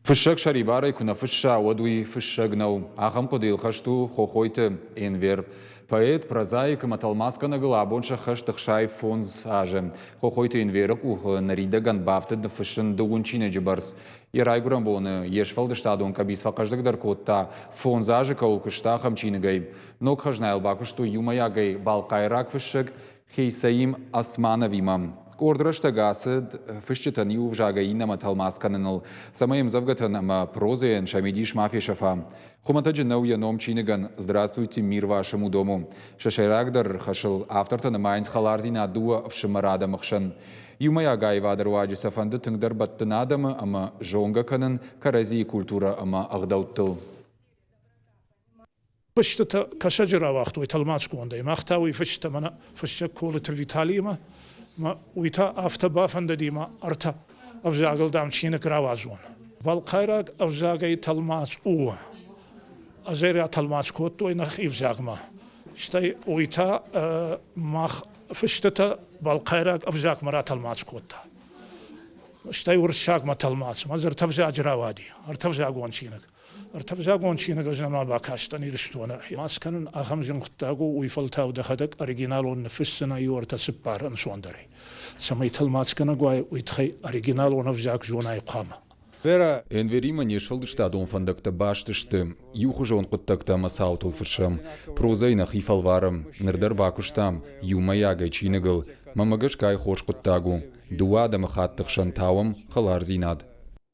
Фыссӕг сӕрибарӕй куы нӕ фысса, уӕд уый фыссӕг нӕу. Ахӕм хъуыдыйыл хӕст у Хохойты Энвер. Поэт, прозаик ӕмӕ тӕлмацгӕнӕгыл абон сӕххӕст 65 азы. Хохойты Энверы къухы ныридӕгӕн бафтыд ныффыссын дыууын чиныджы бӕрц. Йӕ райгуырӕн боны йе сфӕлдыстадон къӕбиц фӕхъӕздыгдӕр кодта, фондз азы кӕуыл куыста, ахӕм чиныгӕй. Ног хӕзнайыл бакуыстой иумӕйагӕй балхъайраг фыссӕг Хейсаим Османовимӕ. Къорд рӕстӕг ацыд фысджытӕн иу ӕвзагӕй иннӕмӕ тӕлмац кӕныныл, цӕмӕй ӕмдзӕвгӕтӕн ӕмӕ прозӕйӕн сӕ мидис ма фесӕфа. Хуымӕтӕджы нӕу йӕ ном чиныгӕн «Здравствуйте, мир вашему дому». Сӕ сӕйрагдӕр хӕсыл автортӕ нымайынц хӕлардзинад дыууӕ ӕфсымӕр адӕмы хсӕн. Иумӕйаг аивады руаджы сӕ фӕнды тынгдӕр бӕттын адӕмы ӕмӕ зонгӕ кӕнын кӕрӕдзийы культурӕ ӕмӕ ӕгъдӕуттыл. Фыстытӕ кӕсӕджы рауагътой тӕлмацгондӕй. Мах та уый фыстӕ мӕнӕ фыссӕг Колыты Виталиимӕ, мӕ уый та афтӕ бафӕндыди мӕ ӕртӕ ӕвзагыл, дам, чиныг рауадзон. Балхъайраг ӕвзагӕй тӕлмац у. Ӕз ӕй ратӕлмац кодтой нӕхи ӕвзагмӕ. Стӕй уый та мах фыстытӕ балхъайраг ӕвзагмӕ ратӕлмац кодта. Стӕй уырыссагмӕ тӕлмац. Мӕ дзы ӕртӕ взаджы рауади, ӕртӕвзагон чиныг. Ӕртӕвзагон чиныг ӕз нӕма бакастӕн Ирыстоны. Ма скӕнын ахӕм зын хъуыддаг у, уый фӕлтау дӕхӕдӕг оригиналон ныффыссынӕй иу ӕртӕ цыппар ӕнцондӕрӕй. Цӕмӕй тӕлмацгӕнӕг уай, уый тыххӕй оригиналон ӕвзаг зонай хъуамӕ. Энверимӕ не сфӕлдыстадон фӕндӕгтӕ баст сты. Иухуызон хъуыддӕгтӕ ӕмӕ цаутыл фыссӕм. Прозӕйы нӕхи фӕлварӕм. Ныр дӕр бакуыстам иумӕйагӕй чиныгыл. Мӕнмӕ гӕсгӕ ай хорз хъуыддаг у. Дыууӕ адӕмыхатты хсӕн тауӕм хӕлардзинад.